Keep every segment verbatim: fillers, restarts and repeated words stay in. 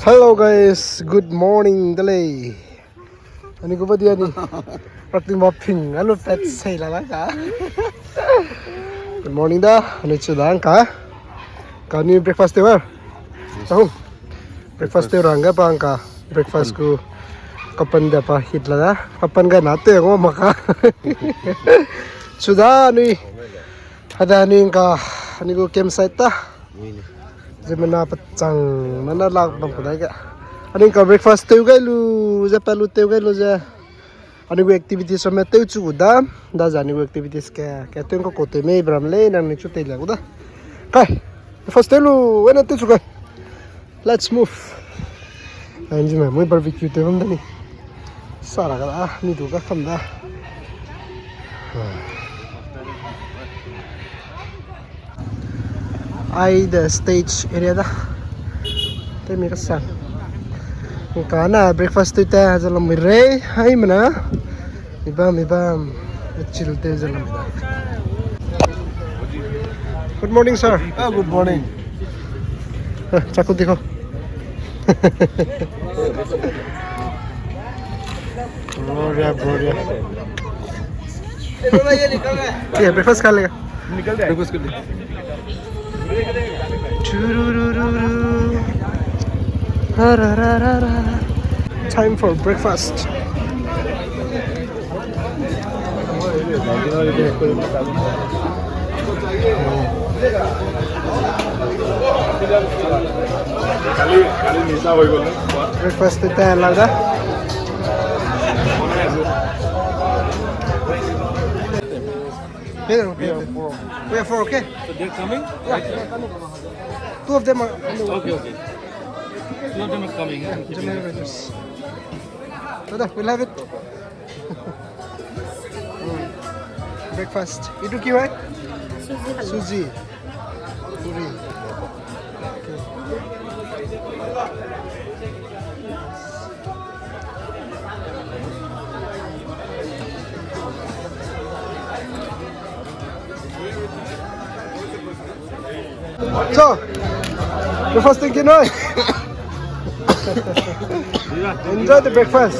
Hello guys, good morning de lei. Ani gu badia ni. Rakting ba ping, alo pet sei la la ka. Good morning da, ani chu da ngka. Ka ni breakfast tew er. Tahu. Breakfast tew rang ga pa ngka. Breakfast gu kapan da pa hit la da. Kapan ga na tew ngo ma ka. Chu da ni. Hada ni ngka, ani gu campsite ta. Ziemmena pechang nana lak bam ku dai ge. Ani ngka breakfast tew gai lu, ze pa lu tew gai lu ze. Ani gu activities ramme tew chu gu da, da ze ani gu activities ke, ke tew ngka ko tew mei bram lei nang ni chu tei le gu da. Kai, breakfast tew lu, wena tew chu kai. Let's move. Ai, nji me, moi barbecue tew bam da ni. Sara ka da, mi du ka kam da. Ai, the stage area da. Te mi ka sa. Ngka na breakfast tew te, za lam mi rei, hai mana. Ibam, ibam. Chill te za lam mi da. Good morning, sir. Ah, good morning. Ah, चाकू दिखाओ। Gloria, Gloria। ठीक है, breakfast खा लेगा। निकल जाए। Breakfast कर ले। Chururururu। Time for breakfast. Breakfast তে তে ला da. Here, okay. We are four, okay? So they're coming? Yeah, they're coming. Two of them are on the way. Okay, okay. Two of them are coming, eh? Generators. Brother, we'll have it. Mm. Breakfast. Itu ki, right? Suji. Suji. Puri. Okay. So, breakfast tingkin noi. Enjoy the breakfast.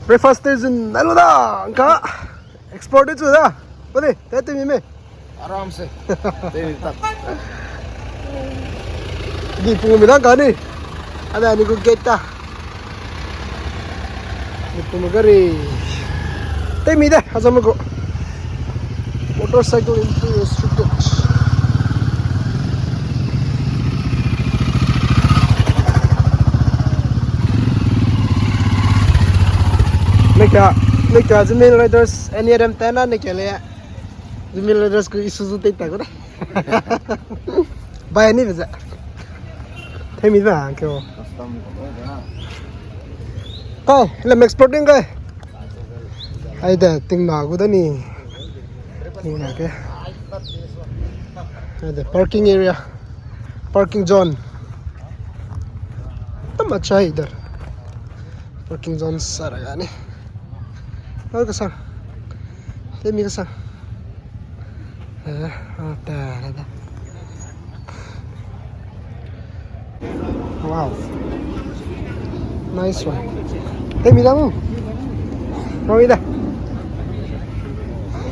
Breakfast station, nalo da, ngka. Explore de chu da. Pade, te te mi me. आराम से। Te mi tak. Di pu mi da ngka ni. Ada ni gu gate ta. Ni pu mi gari. Te mi de, azam gu. Motorcycle entry restricted. Nekia, nekia Zeme Hill Riders, N R M ten na nekia le. Zeme Hill Riders gu Isuzu tei ta gu da. Bai ni beze. Te mi ba ke o. Kai, le explore ding kai. Ai de, ting na gu da ni. Ting na ke. Ai de, parking area. Parking zone. Tam अच्छा है इधर. Parking zone sara ga ni. Ai ka sang. Te mi ka sang. Eh, ah, ta, ta, ta. Wow. Nice one. Te mi da mu. Mami da.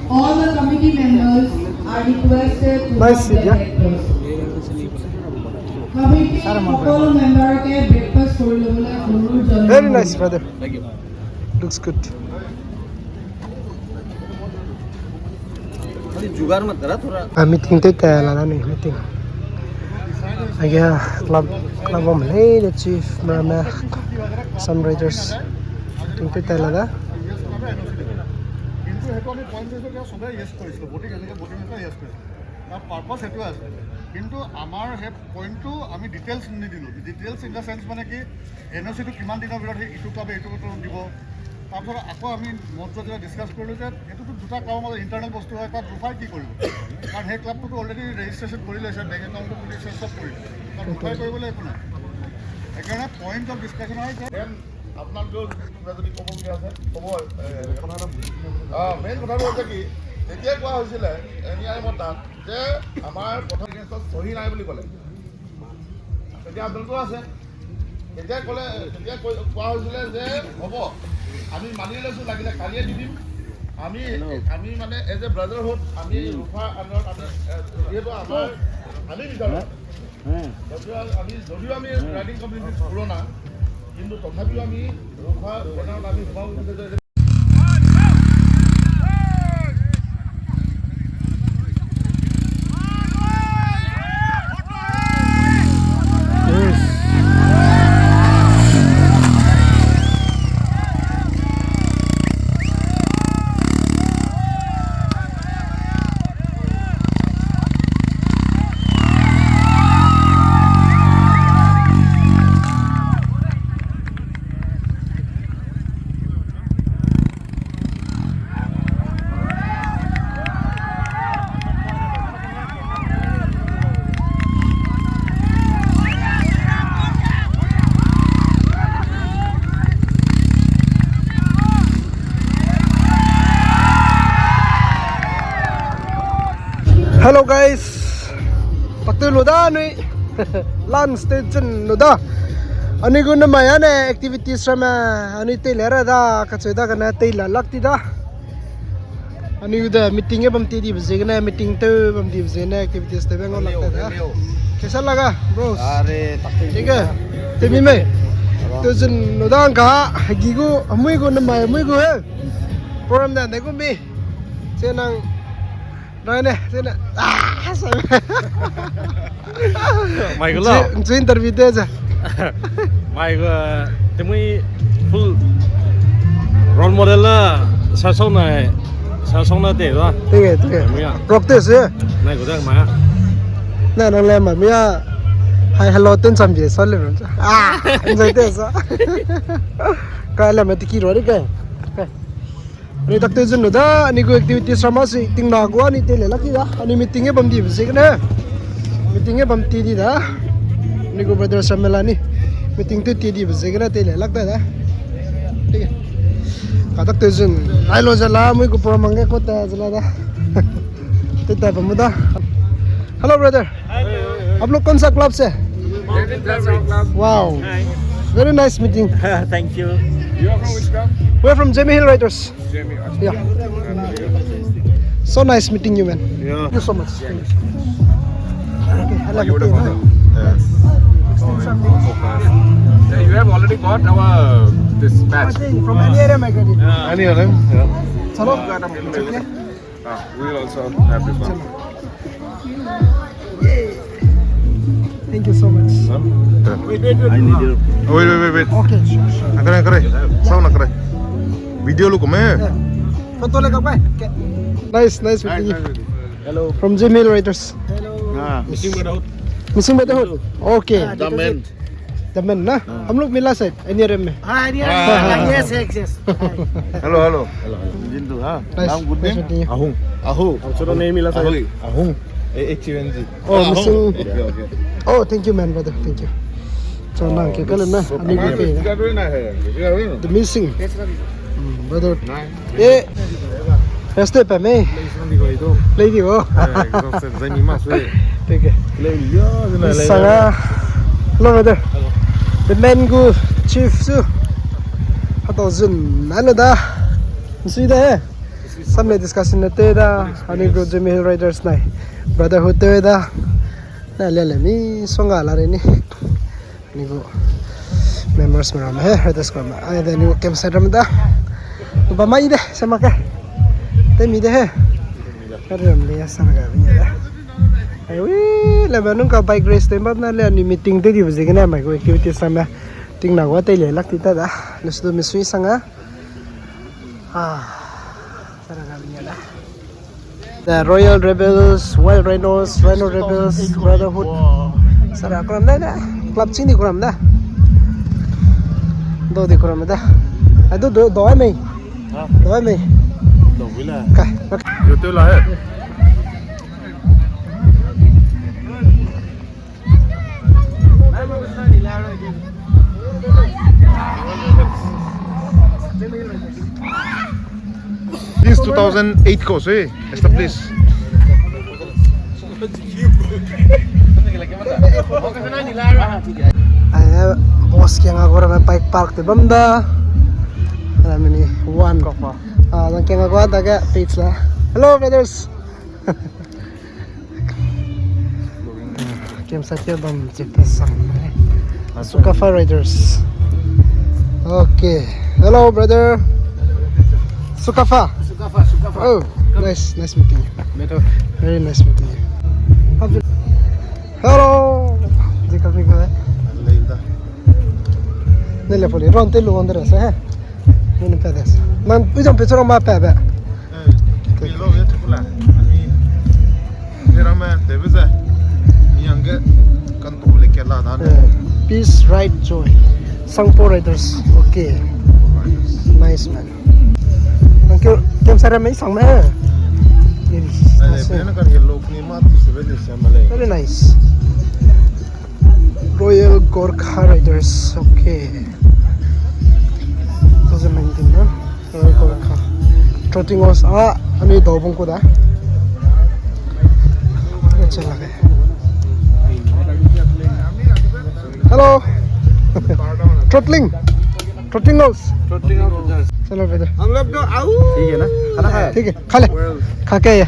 All the committee members are requested to Nice seat, yeah. Committee সকল member ke breakfast কৰি ল'বলৈ অনুৰোধ জনালোঁ। Very nice, brother. Thank you. Looks good. Ah, meeting te te la da ni, meeting. Aige club, club bam lei de chief, meramme, some riders. Meeting te te la da. কিন্তু সেইটো আমি পইণ্ট বেচিছত ইয়াত সবে য়েছ কৰিছিলোঁ, ভোটিং এনেকৈ ভোটিং এটা য়েছ কৰিছিলোঁ। তাৰ পাৰ্পাছ সেইটোৱে আছিলে। কিন্তু আমাৰ সেই পইণ্টটো আমি ডিটেইলছ নিদিলোঁ। ডিটেইলছ ইন দ্য চেন্স মানে কি, এন অ' চিটো কিমান দিনৰ ভিতৰত সেই ইটো ক্লাবে এইটো ক্লাবক দিব। তাৰপিছত আকৌ আমি মঞ্চত যেতিয়া ডিছকাছ কৰিলোঁ যে এইটোতো দুটা ক্লাবৰ মাজত ইণ্টাৰনেল বস্তু হয়, তাত ৰুফাই কি কৰিব? কাৰণ সেই ক্লাবটোতো অলৰেডি ৰেজিষ্ট্ৰেশ্যন কৰি লৈছে, বেংক একাউণ্টো খুলিছে, চব কৰিছে। তাত ৰুফাই কৰিবলৈ একো নাই। সেইকাৰণে পইণ্ট অফ ডিছকাশ্যন হয় যে মেইন আপোনালোকেও কিবা যদি ক'বলগীয়া আছে, ক'ব। এ, কথা এটা বুজিছোঁ। অ, মেইন কথাটো হৈছে কি, তেতিয়া কোৱা হৈছিলে এন ই আৰ এমৰ তাত যে আমাৰ প্ৰথম এগেইনষ্টত চহী নাই বুলি ক'লে। তেতিয়া আপোনালোকেও আছে। তেতিয়া ক'লে, তেতিয়া কৈ-, কোৱা হৈছিলে যে হ'ব, আমি মানি লৈছোঁ, লাগিলে কালিয়ে দি দিম। আমি, আমি মানে এজ এ ব্ৰাদাৰহুড, আমি ৰুফাৰ আণ্ডাৰত আমি, এ, যিহেতু আমাৰ, আমি বিচাৰোঁ। যদিও আমি, যদিও আমি ৰাইডিং কমিউনিটি পুৰণা, কিন্তু তথাপিও আমি ৰুফাৰ বেনাৰত আমি সোমাব বিচাৰিছোঁ। Hello guys, taktew lu da anui. Lunch station lu da. Anui gu namai ane activities ramme anui tei le ra da, kacheu da gane tei la lak ti da. Anui gu de meeting ge bam ti dibe ziegene, meeting tew bam dibe ziegene activities tew be ngau lak te da. Kaisa laga, bros? Are, taktew. Thank you. Temi mei. Tewzun lu da ngka, gi gu, amui gu namai, amui gu he. Program da ne gu mi. Che nang Nai ne, sine. Ah, sa. Mai gu lau. Nchu interview de ze. Mai gu, temui full role model la, sasong na, sasong na te la. Tege, tege. Mai ya. Practice e. Nai gu da mai ya. Na nang le mai ya. Hi, hello, ten cham bi sa le. Ah, enjoy de sa. Ka le ma tiki ro de ke. Anui taktew zun lu da, anui gu activities ramme si tingna gu anui tei le lak ti da. Anui meeting ge bam dibe ziegene. Meeting ge bam ti di da. Anui gu brothers ramme la ni. Meeting tew ti dibe ziegene tei le lak da da. Tege. Ka taktew zun. Ai lo ze la, mui gu program ge ko ta ze la da. Tei ta bam da. Hello brother. Hello. आप लोग कौन सा क्लब से? Wow. Hi. Very nice meeting. Thank you. You are from which club? We're from Jamie Hill Riders. Jamie, अच्छा। Yeah. So nice meeting you, man. Yeah. Thank you so much. Okay, I love you. Yeah. Yeah, you have already got our, this badge. From any area, my credit. Any of them? Yeah. चलो। Ah, we will also have this one. Thank you so much. Huh? Wait, wait, wait. I need you. Oh, wait, wait, wait, wait. Okay, sure, sure. Akare, akare. Sound akare. Video lu kume. Yeah. Photo le kapai. Okay. Nice, nice meeting you. Nice, nice meeting you. Hello. From Jamie Hill Riders. Hello. Ah. Missing Brotherhood. Missing Brotherhood. Okay. Ah, the men. The men, na? Ah. हम लोग मिला शायद, N R M में। हाँ, N R M में। हाँ, हाँ, हाँ। Yes, yes, yes। Hello, hello. Hello, hello. Jindu, हाँ? Nice, nice meeting you. Naam good name? Ahung. Ahu. हम दोनों नहीं मिला शायद। Ahung. Ahung. A H U N G। Oh, Missing. Okay, okay. Oh, thank you, man, brother. Thank you. So, nang ke kale na, ani ke ke. The Missing. Mm, brother. Nice. Eh, rest pe me. Lei di go. Thank you. Sanga. Hello, brother. The men gu chief su. Hatau zun, nai lo da. Msui de he. Samle discussion ne te da. Ani gu Jamie Hill Riders nai. Brotherhood te da. Na le le mi songa la re ni. Ni gu members me ram he, riders me ram. Ai de ni gu campsite ram da. Ba mai de, se ma ke. Te mi de he. Ka ram le ya sa ga bi ya da. Ai wi, le ba nung ka bike race te ba na le ni meeting te di bu ziegene mai gu activities ram me. Ting na gu te le lak ti ta da. Le su du mi sui sanga. Ah. Sa ga bi ya da. The Royal Rebels, Wild Rhinos, Rhino Rebels, Brotherhood. Sara kuram da, da. Club ching di kuram da. Do di kuram da. Adu do, do ai mei. Ha? Do ai mei. Do wila. Kai. Yo te la hai. This two thousand eight ko se establish. Ai, boss kiang a gora me bike park te bam da. Ala mini one. Ah, dan kiang a gora da ga page la. Hello, brothers. Campsite ke bam check te sang. Sukafa Riders. Okay. Hello, brother. Sukafa. Sukafa, Sukafa. Oh, nice, nice meeting you. Very nice meeting you. Hello. Di ka mi ko. Lei da. Ne le poli ron te lu on de rasa, he. Nini pe des. Man, ui jam pe chora ma pe be. Eh, pi lo ye chukula. Ani, ni rame, te be ze. Ni angge, kan tu le ke la da ne. Eh, peace, right, joy. Sangpo Riders. Okay. Nice, man. Thank you. Kem sara mei sang me. Very nice. Very nice. Royal Gorkha Riders, okay. Two thousand nineteen na, Royal Gorkha. Trotting horse, ah, ani dau bung ku da. Acha lage. Hello. Trotling. Trotting horse. Trotting horse. Chalo beta. हम लोग तो आऊ। ठीक है ना? खाना खाया? ठीक है, खा ले। खा के आइए।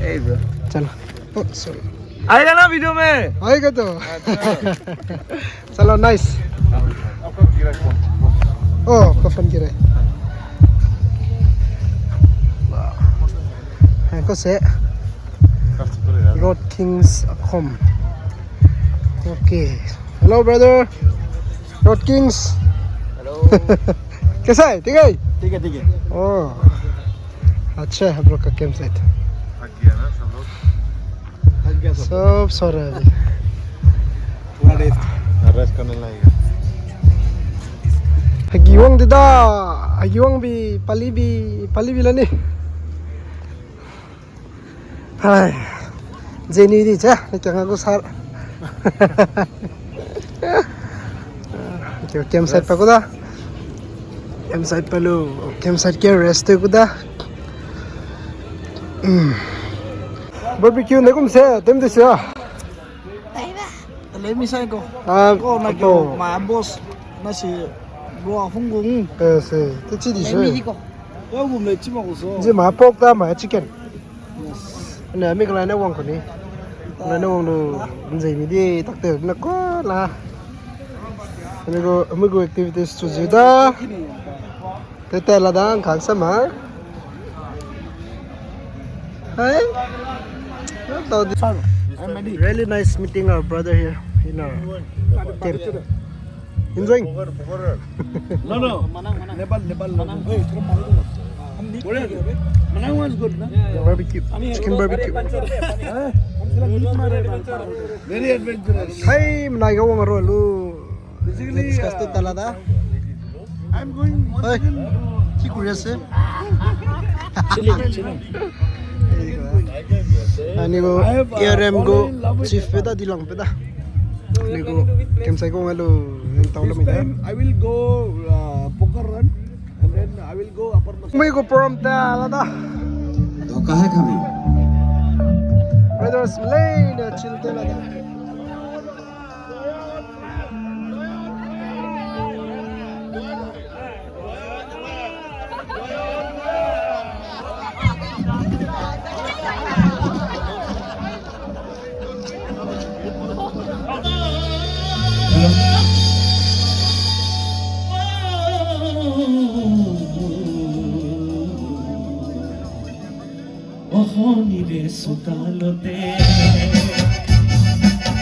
Hey, bro. चलो। Oh, sorry. आएगा ना video में? आएगा तो। अच्छा। चलो, nice। Oh, आपका phone गिरा है। हाँ, कौन से? Road Kings Akhom. Okay. Hello, brother. Road Kings. Hello. कैसा है? ठीक है? ठीक है, ठीक है। Oh, अच्छा है आप लोग का campsite। थक गया ना सब लोग? थक गया सब। सब सो रहे हैं अभी। पूरा rest। Rest करने लगेगा। Hagi wang de da, hagi wang bi, pali bi, pali bi la ni. Hai. Jenny di che, ne kanga gu sar. Ke campsite pa ku da. Campsite pa lu, campsite ke rest ku da. Mm. Barbecue ne kum se, tem de se. Taiba. Tele mi sai ko. Ah, ko na ko ma boss na si bro hung gung. Eh, se. Te chi di se. Mi di ko. Ko gu me chi ma ko so. Ji ma pork ta ma chicken. Yes. Ne mi ko la ne wang ko ni. Ko la ne wang lu nzei mi di tak te na ko la. Amigo, amigo activities chu ji da. Te te la da ang kang sama. Hey. Really nice meeting our brother here in our camp. Enjoying? No, no. Nepal, Nepal. Manang was good, no? Barbecue. Chicken barbecue. Very adventurous. Hey, menai ga wang ro lu. Basically, discuss te tala da. I'm going. Hey, ki kuriase? Chilling, chilling. Ani gu A R M gu chief pe da, dilang pe da. Ani gu campsite gu ngalo, tau lo mi da. This time I will go, uh, Pokhara run, and then I will go Upper Masi. Mui gu program ta la da. Doka hai kami. Brothers, lei na chill te la da. Ohoni re sukalote,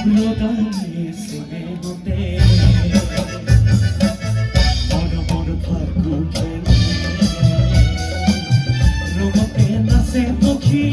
rodani sine note, moro moro tharku kene, romote na se tokhi.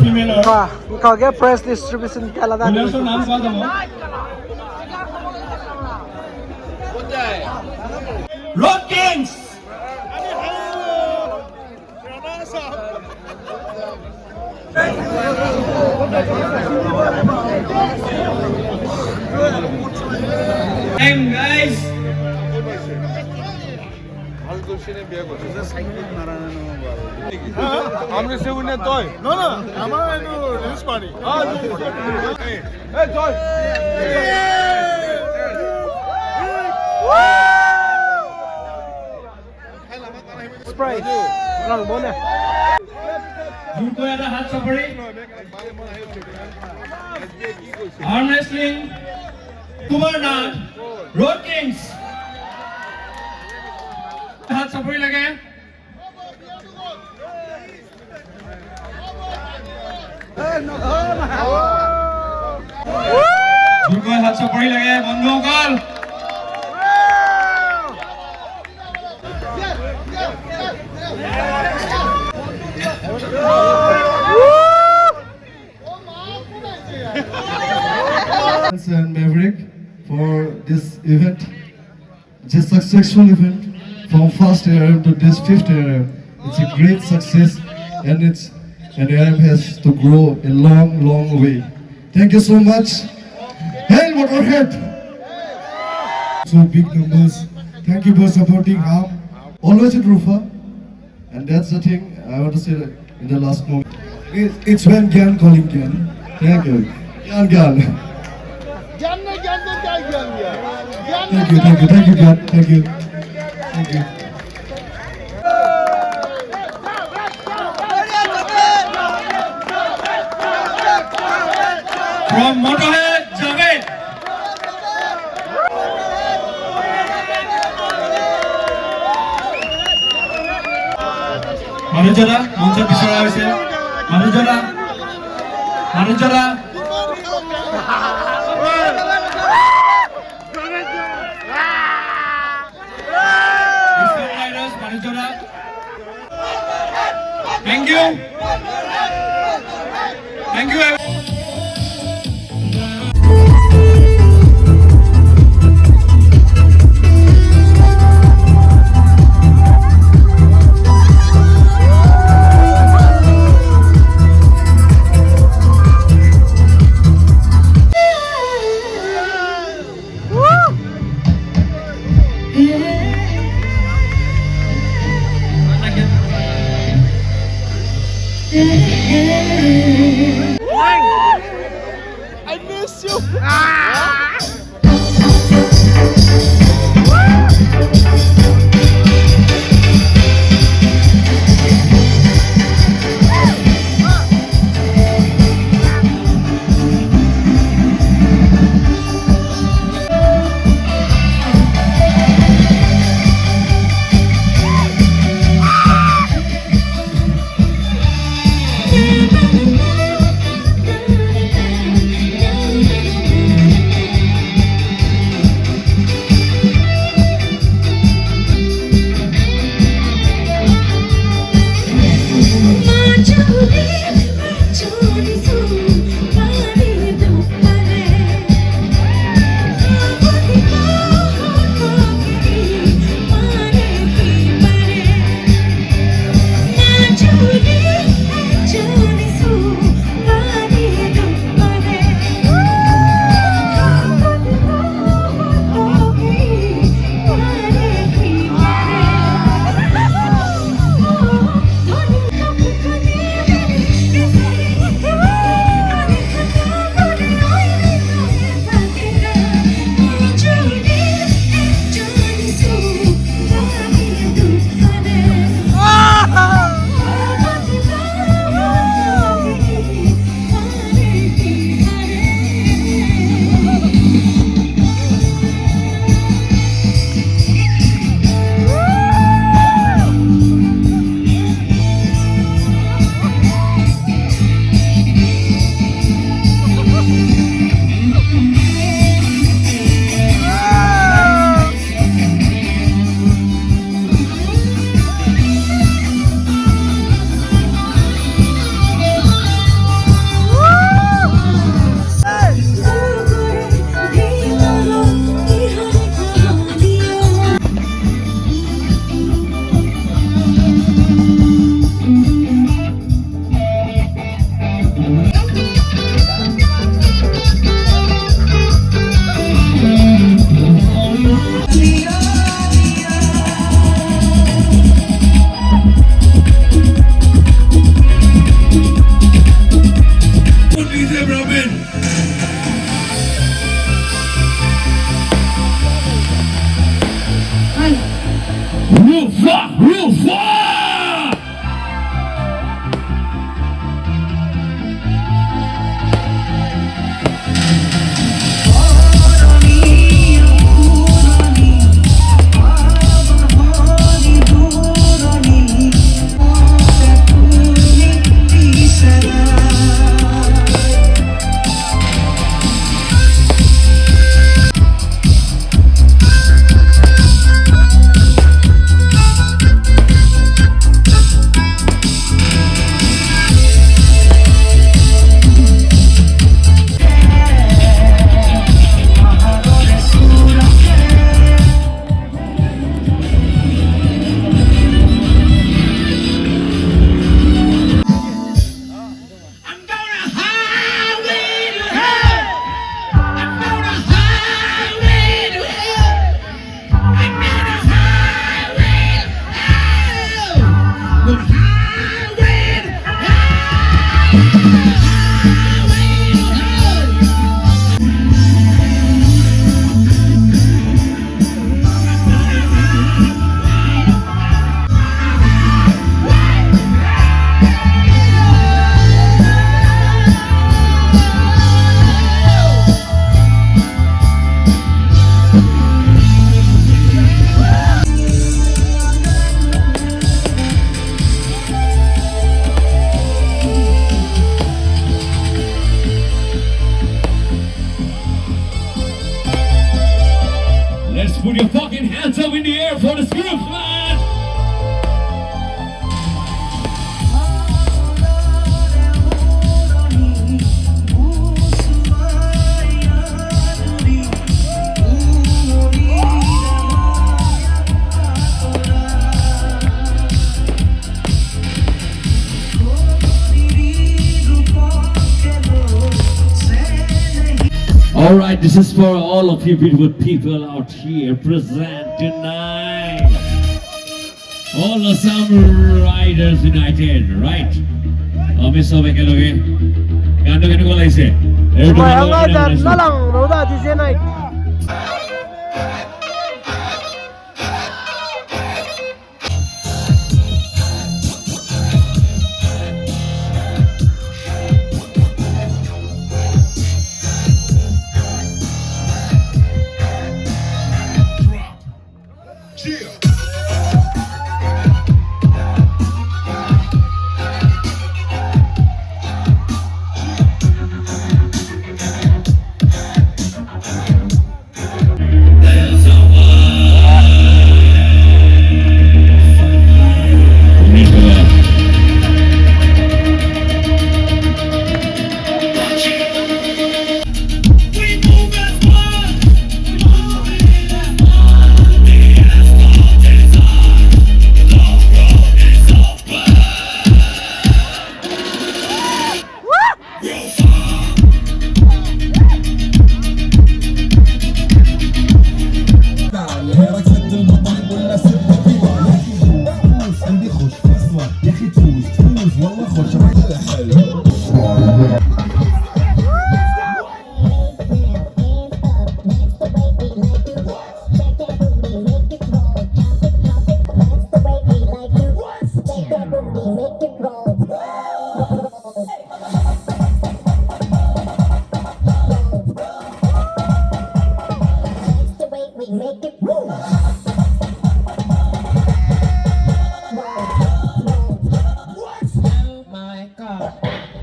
Female. Ka, ka ge press distribution ka la da. Road Kings. Thank you, guys. আমরা সে উন্নয়ন তয়। না, না, আমার একটু release party। হ্যাঁ, এই, এই, তয়। Surprise। Rang bone। Jungkook da hat sapari. Arm wrestling, Kumar Nath, Road Kings. Hat sapari lage. Jungkook hat sapari lage, Bongno Kal. And Maverick for this event. It's a successful event from first A R M to this fifth A R M. It's a great success, and it's and A R M has to grow a long, long way. Thank you so much. Hail Motorhead! So big numbers. Thank you for supporting Ham. Always at Rufa. And that's the thing I want to say in the last moment. It, it's when Gyan calling Gyan. Thank you. Gyan, Gyan. Gyan ne Gyan ne Gyan, Gyan, Gyan. Thank you, thank you, thank you, Gyan. Thank you. Thank you. From Motorhead, Javed. Manager da, manager bisara hoise. Manager da. Manager da. Manager da. Thank you. Thank you, everyone. I miss you. Let's put your fucking hands up in the air for the Scripps, man! All right, this is for all of you beautiful people out here present tonight. All Assam Riders United, right? Ami sob ekeloge. Gan du kenu ko laise. Mai hanga jan na lang ro da D J night.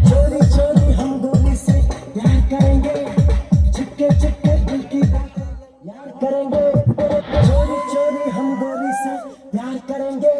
चोरी चोरी हम गोली से प्यार करेंगे, छुपके छुपके दिल की बातें यार करेंगे, चोरी चोरी हम गोली से प्यार करेंगे।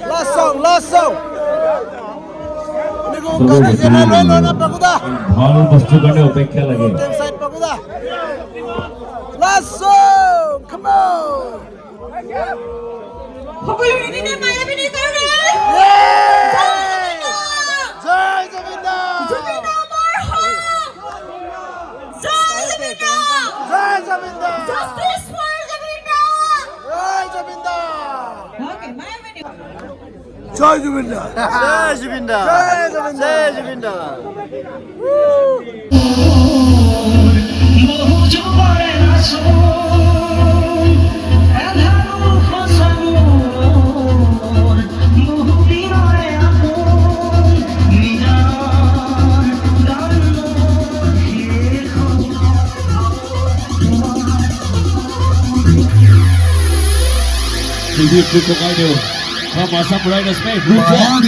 Last song, last song. Nigu kane jena loi lona pakuda. ভাল বস্তু কাৰণে অপেক্ষা লাগে। Side pakuda. Last song, come on. সকলো ready নে? মায়াবিনী কাৰণে? জয় জুবিন দা! জয় জুবিন দা! জুবিন দা অমৰ হওক! জয় জুবিন দা! জয় জুবিন দা! Justice for Zubeen the! Joy জুবিন দা! Okay, মায়াবিনী। জয় জুবিন দা! জয় জুবিন দা! জয় জুবিন দা! জয় জুবিন the! Tribute to Tokaido from Assam Riders, mate. Good job.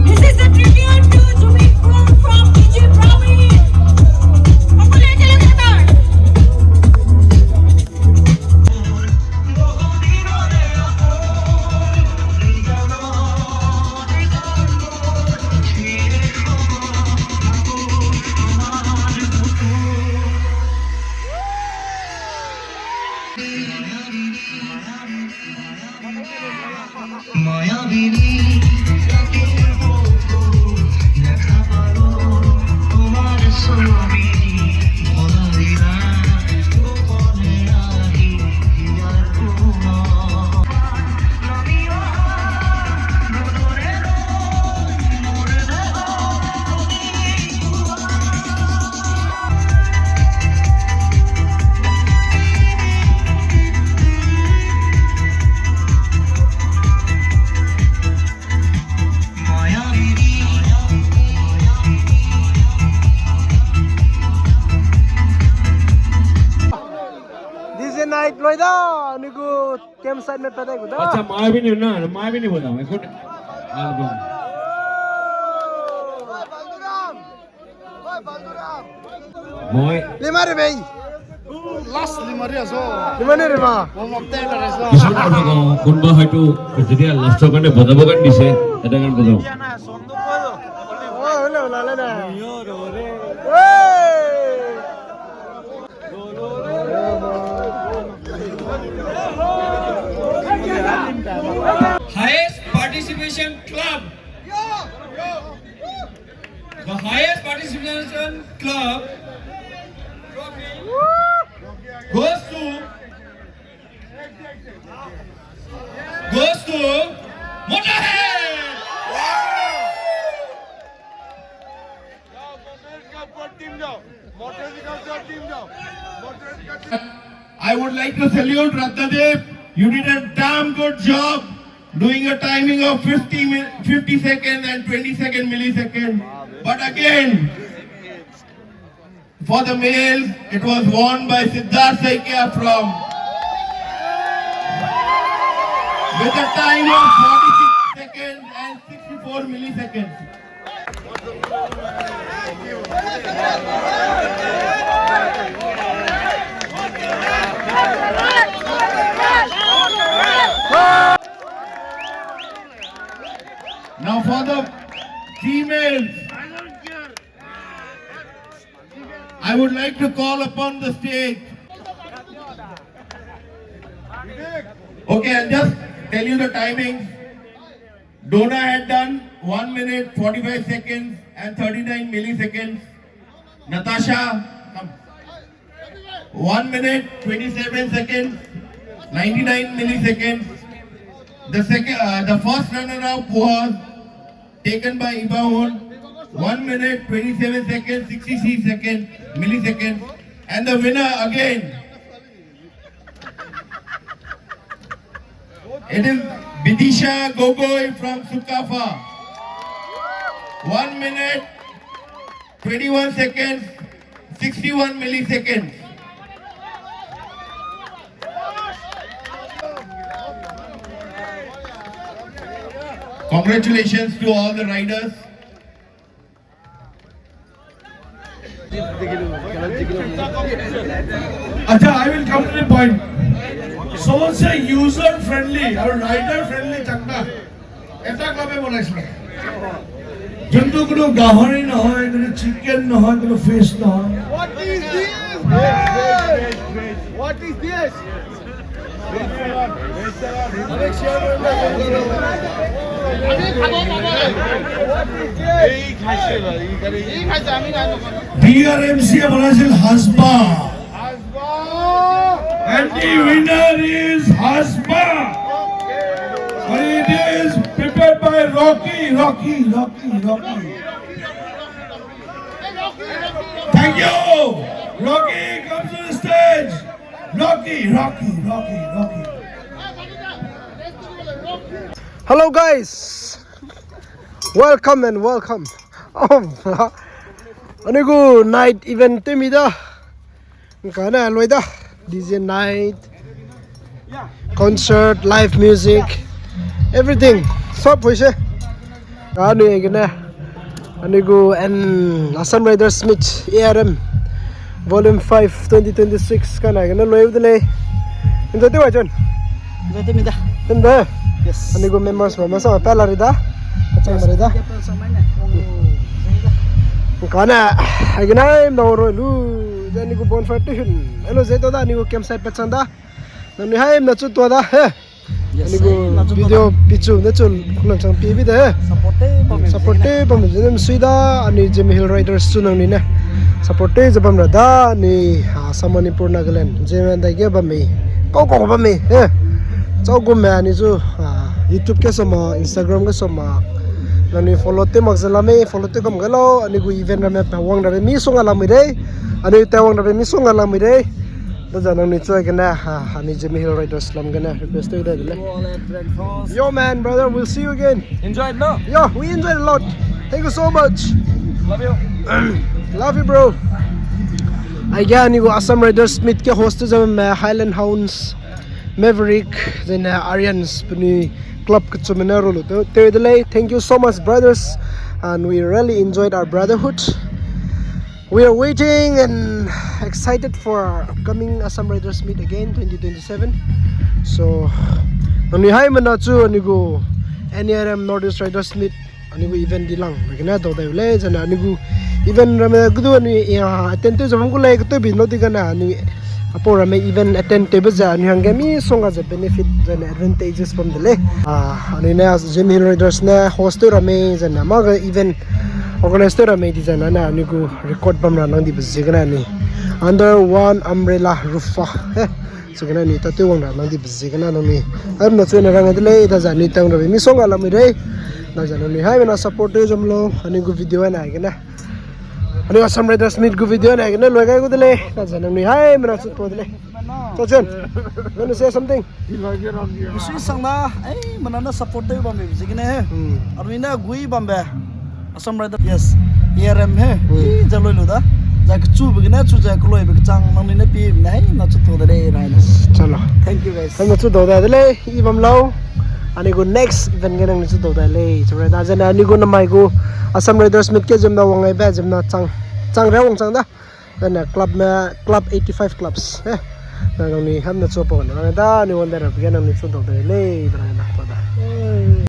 This is a tribute to Zubeen Khur from Egypt, Rawi. D J night loi da, nigu campsite me pedai gu da. Acha, mai bini na, mai bini bo da, mai kut album. Moi. Lima re bei. Last lima re so. Lima ne re ma. Wang wang te re so. Isang ko na ko kunba hai tu, kejadian last so kan de boda bokan di se, ada kan boda. Oh, hello, la, la, la. Hey! Highest participation club. The highest participation club goes to, goes to Motorhead. I would like to salute Ratnadev. You did a damn good job doing a timing of fifty mi-, fifty seconds and twenty second millisecond. But again, for the males, it was won by Siddharth Saikia from, with a time of forty-six seconds and sixty-four milliseconds. I would like to call upon the stage. Okay, I'll just tell you the timings. Dona had done one minute, forty-five seconds and thirty-nine milliseconds. Natasha, come. One minute, twenty-seven seconds, ninety-nine milliseconds. The second, uh, the first runner-up was taken by Ibahun, one minute, twenty-seven seconds, sixty-three seconds, milliseconds. And the winner again, it is Bidisha Gogoi from Sukafa. One minute, twenty-one seconds, sixty-one milliseconds. Congratulations to all the riders. Acha, I will come to the point. Someone say user friendly or rider friendly chakna. Eta club-e bolaisai. Jontu kunu gahari na hoy, kunu chicken na hoy, kunu fish na hoy. What is this? What is this? What is this? B R M C bolaisai Hasba. And the winner is Hasba. And it is prepared by Rocky, Rocky, Rocky, Rocky. Thank you. Rocky, come to the stage. Rocky, Rocky, Rocky, Rocky. Hello guys. Welcome and welcome. Oh, anui gu night event temi da. Ngkane loi da. D J night, concert, live music, everything. Sop hoise. Anui gene, anui gu and Assam Riders Meet A R M Volume five twenty twenty-six kane gene loi de lei. Enjoy te wa chun. Enjoy te mi da. Tende. Yes. Anui gu members ba masa pa la ri da. Achang ba ri da. Kane, ai gene im da roi lu. Anui gu bonfire te hun. Hello, ze to da, anui gu campsite pa chang da. Nangnui haimna chu tua da, he. Yes, anui gu haimna chu tua video da. Pichu ne chu kulang chang pi bi de, he. Support te bam, support te bam, ze nem sui da, anui Zeme Hill Riders chu nangnui ne. Support te ze bam ra da, anui, ah, Assam, Manipur, Nagaland, Zeme dai ge bam mi. Kau kau bam mi, he. Chau gu me anui chu, ah, YouTube ge soma, Instagram ge soma. Nangnui follow te mak ze la mei, follow te kam ge lau, anui gu event ramme pa wang rabe misongga la mui dei. Anui te wang rabe misongga la mui dei. Daza nangnui chu gene, ha, anui Zeme Hill Riders lam gene request tew dai de lei. Yo, man, brother, we'll see you again. Enjoy, no? Yo, we enjoyed a lot. Thank you so much. Love you. Love you, bro. Aige anui gu Assam Riders Meet ke host tew ze me Highland Hounds, Maverick, zene Aryans penui club kechumene rolu tew, tew de lei. Thank you so much, brothers. And we really enjoyed our brotherhood. We are waiting and excited for our upcoming Assam Riders Meet again, twenty twenty-seven. So, nangnui haimena chu anui gu N A R M Northeast Riders Meet, anui gu event di lang, gene dau dai lei, zene anui gu event ramme gu du anui, ya, attend tew ze bam gu lei, ketew bi no di gene anui apau ramme event attend tewbe ze anui hangge misongga ze benefit zene advantages bam de lei. Ah, anui ne Zeme Hill Riders ne host tew ramme zene mâ ge event organize tew ramme di zene ne anui gu record bam ra nang dibe ziegene anui under one umbrella roof, he. Chigene anui tatew wang ra nang dibe ziegene nangnui haimena chu ne rang de lei, daza anui tang rabe misongga la mui dei. Daza nangnui haimena support tew ze bam lau, anui gu video ne gene. Anui Assam Riders Meet gu video ne gene loi gai gu de lei. Daza nangnui haimena chu tua de lei. Chau chun, you wanna say something? Misui sang na, ai, mana na support tew bambe ziegene, he. Hmm. Anui ne gui bambe. Assam Riders, yes. A R M he. Hmm. I, za loi lu da. Za kechube gene, chu za keloibe kechang, nangnui ne pi ne, hai, na chu to de lei, rai na. Chalo. Thank you, guys. Hai, na chu dau da de lei, i bam lau. Anui gu next event ge nangnui chu dau da lei. Chu rai da, zene anui gu namai gu Assam Riders Meet ke ziemna wang ai be, ziemna chang. Chang re wang chang da. Zene club me, club eighty-five clubs, eh. Na nangnui haimena chu pau na, da, anui wang de ra, ge nangnui chu dau da lei, da, na, pa da.